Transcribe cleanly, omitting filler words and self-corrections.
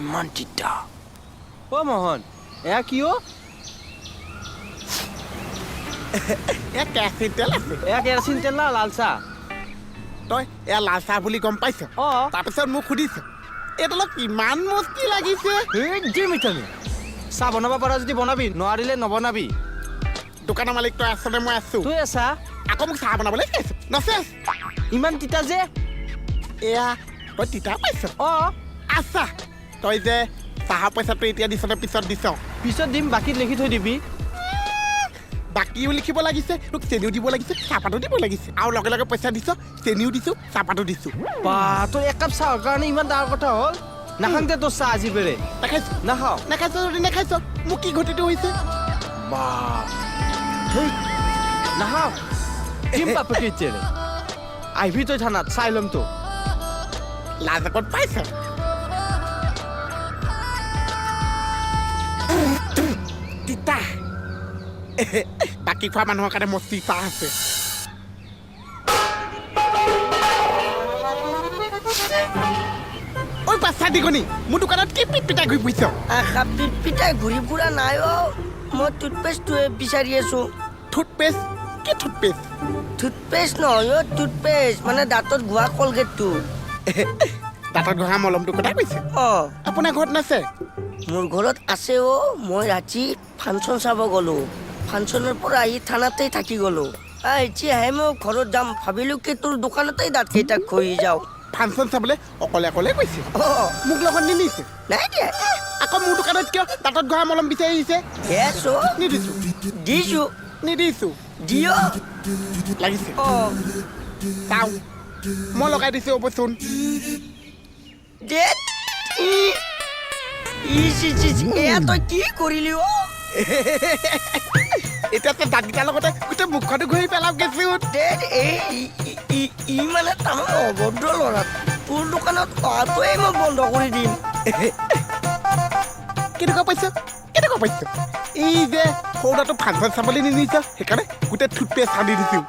ইমান তিতা। অ' মোহন, এয়া কি অ'? এয়া কেৰাচিন তেল আছে। এয়া কেৰাচিন তেল না লাল চাহ? তই এয়া লাল চাহ বুলি গম পাইছ? অ। তাৰপিছত মোক সুধিছ, এইডালক কিমান মস্তি লাগিছে। এই দিম এতিয়া। চাহ বনাব পাৰা যদি বনাবি, নোৱাৰিলে নবনাবি। দোকানৰ মালিক তই আছ নে মই আছো? তই আছা। আকৌ মোক চাহ বনাবলৈ শিকাইছ নচেছ। ইমান তিতা যে? এয়া তই তিতা পাইছ? অ। আচ্ছা, তই যে চাহৰ পইচাটো এতিয়া দিছ নে পিছত দিছ? পিছত দিম, বাকীত লিখি থৈ দিবি। বাকীও লিখিব লাগিছে, তোক চেনিও দিব লাগিছে, চাহপাতো দিব লাগিছে, আৰু লগে লগে পইচা দিছ, চেনিও দিছো, চাহপাতো দিছো। বা, তোৰ একাপ চাহৰ কাৰণে ইমান ডাঙৰ কথা হ'ল? নাখাং দে তোৰ চাহ আজি বেৰে। নাখাইছ? নাখাওঁ। নাখাইছ যদি নাখাইছ, মোক কি ঘটিটো হৈছে? বা, হেই, নাখাওঁ। দিম বাপেকে এতিয়া। আহিবি তই থানাত, চাই ল'ম তোক। লাজ অকণ পাইছ? তিতা। বাকী খোৱা মানুহৰ কাৰণে মস্তি চাহ আছে। ঐ বাচ্চা দিগনি, মোৰ দোকানত কি পিট পিটাই ঘূৰি ফুৰিছ? আশা পিট পিটাই ঘূৰি ফুৰা নাই অ', মই টুথপেষ্টটোৱে বিচাৰি আছো। টুথপেষ্ট? কি টুথপেষ্ট? টুথপেষ্ট নহয় অ', টুথপেষ্ট মানে দাঁতত ঘঁহা কলগেটটো। দাঁতত ঘঁহা মলমটোৰ কথা কৈছে? অ'। আপোনাৰ ঘৰত নাছে? মোৰ ঘৰত আছে অ'। মই ৰাতি ফাংচন চাব গ'লো, ফাংচনৰ পৰা আহি থানাতেই থাকি গ'লো। এতিয়াহে মই ঘৰত যাম, ভাবিলো কি তোৰ দোকানতেই দাঁতকেইটা ঘঁহি যাওঁ। ফাংচন চাবলৈ অকলে অকলে গৈছে? অ'। মোক লগত নিনিছে? নাই দিয়া। আকৌ মোৰ দোকানত কিয় দাঁতত ঘঁহা মলম বিচাৰি আহিছে? Yes অ'। নিদিছো। দিছো। নিদিছো। দিয়। লাগিছে? অ'। চাওঁ, মই লগাই দিছো অৱচোন। দে। ই ইচ ইচ ইচ, এয়া তই কি কৰিলি অ'? এতিয়া তই দাঁতকেইটাৰ লগতে গোটেই মুখখনো ঘঁহি পেলাওগেচোন। দে, এই ই মানে তামাম অভদ্ৰ ল'ৰা। তোৰ দোকানত অহাটোৱেই মই বন্ধ কৰি দিম। কেনেকুৱা পাইছ? কেনেকুৱা পাইছ? এই যে সৰু দাঁতটো ফাংচন চাবলৈ নিনিছ, সেইকাৰণে গোটেই টুথপেষ্ট সানি দিছো।